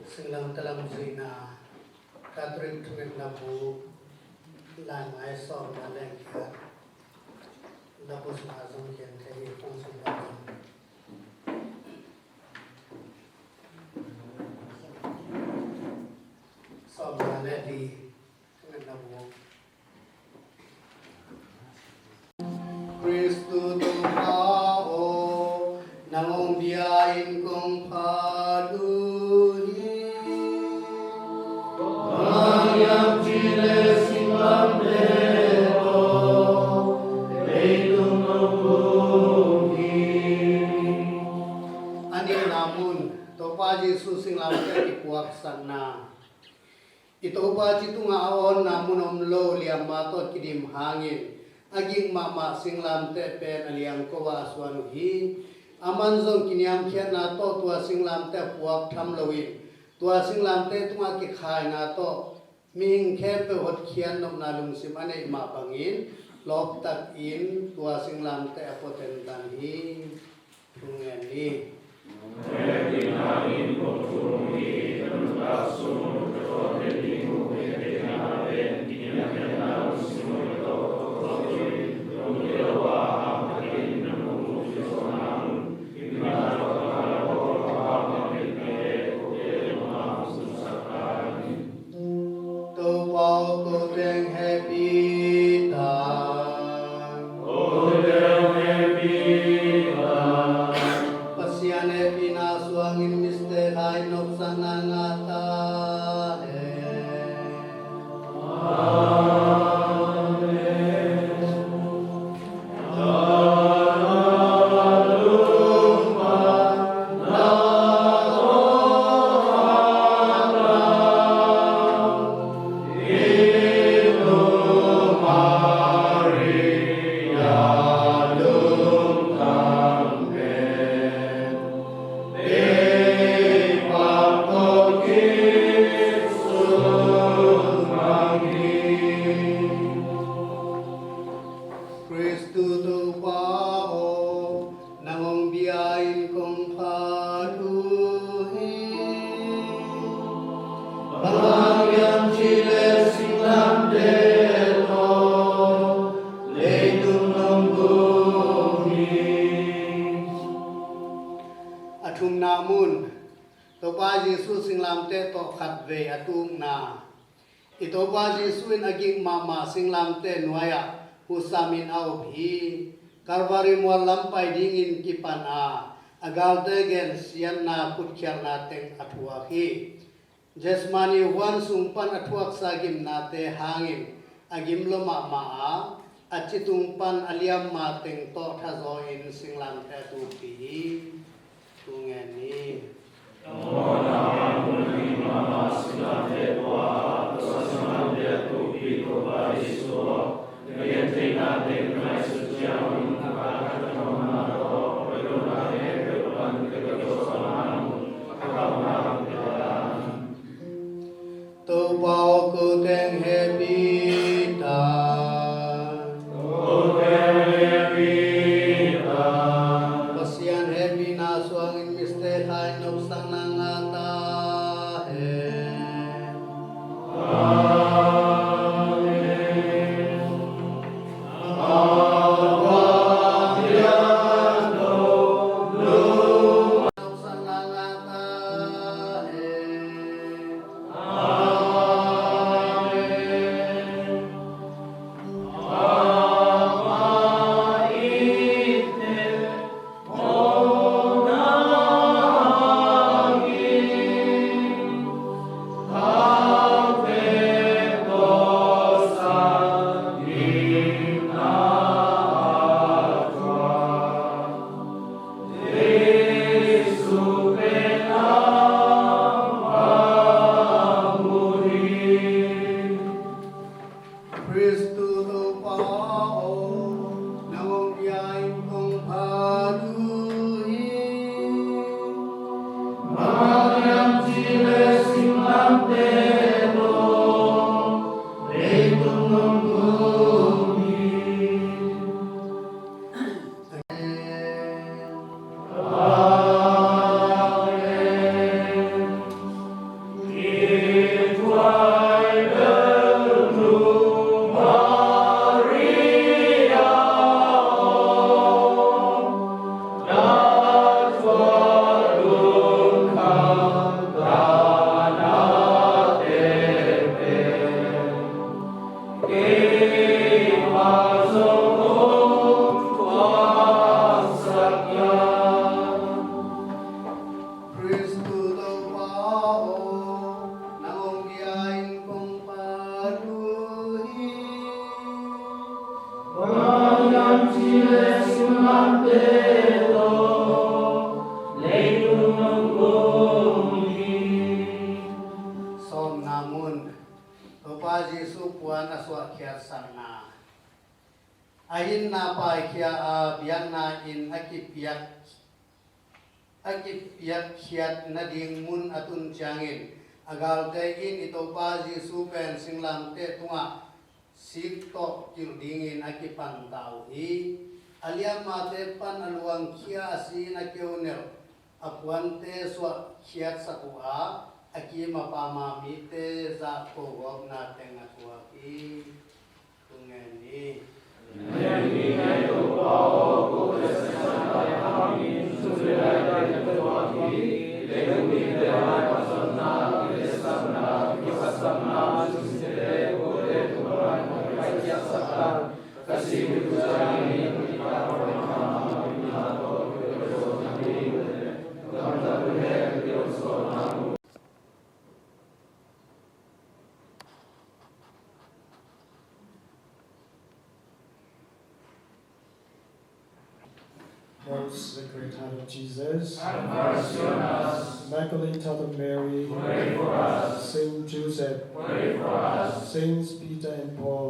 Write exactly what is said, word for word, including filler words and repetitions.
Singlamteh lam zuihna, Catholic thungetna bu, lai mai sawmna le giat, labu sungah zong khian thei hi, khong sung lam zong. Sawmna le li, thungetna bu. Khristu Topa aw, nang hong bia in kong phat uh hi. Bang hiam cih leh singlamteh tawh leitung nong buk hi. A nihna mun, Topa Jesu singlamteh a kipuaksakna. I Topa ci tungah a awnna mun om lo liamma tawh kidim hangin a gik mahmah singlamteh pen a liangko ah a suan uh hi. Aman zong kiniamkhiatna tawh tua singlamteh a puak tham loin tua singlamteh tungah kikhaina tawh mihing khempeuh hotkhiat nopna lungsim a neih mah bangin lawptakin tua singlamteh a pua tentan hi. Thu ngen ni. Topa aw, ko teng hehpih ta. Ko teng hehpih ta. Pasian hehpihna suangin mistake hai nopsakna ngah ta hen. Amen. Khristu Topa aw, nang hong bia in kong phat uh hi. Bang hiam cih leh singlamteh tawh leitung nong buk hi. A thumna mun, Topa Jesu singlamteh tawh khatvei a tukna. I Topa Jesu in a gik mahmah singlamteh nuai-ah husamin a up hi. Calvary mual lam pai dingin kipan a, a galte gensiatna kutkhialhna teng a thuak hi. Gethsemane huan sung pan a thuaksa gimnate hangin a gim lo mahmah a, a ci tung pan a liamma teng tawh thazaw in singlamteh a tukpih hi. Thu ngen ni. Topa aw, ko teng hehpih ta. Ko teng hehpih ta. Pasian hehpihna suangin mistake hai nopsakna ngah ta. Puan a suahkhiatsakna. A hinna paikhia a, biakna in a kipiak, a kipiakkhiat nading mun a tun ciangin, a galte in i Topa Jesuh pen singlamteh tungah sik tawh kilh dingin a kipan ta uh hi. A liammate pan a luangkhia, a sin a keunelh, a puante suahkhiatsak uh a, a kim a pam a mite zahko gawpna teng a thuak hi. Tung ngen ni. Most Sacred Heart of Jesus, have mercy on us. Immaculate Heart of Mary, pray for us. Saint Joseph, pray for us. Saints Peter and Paul,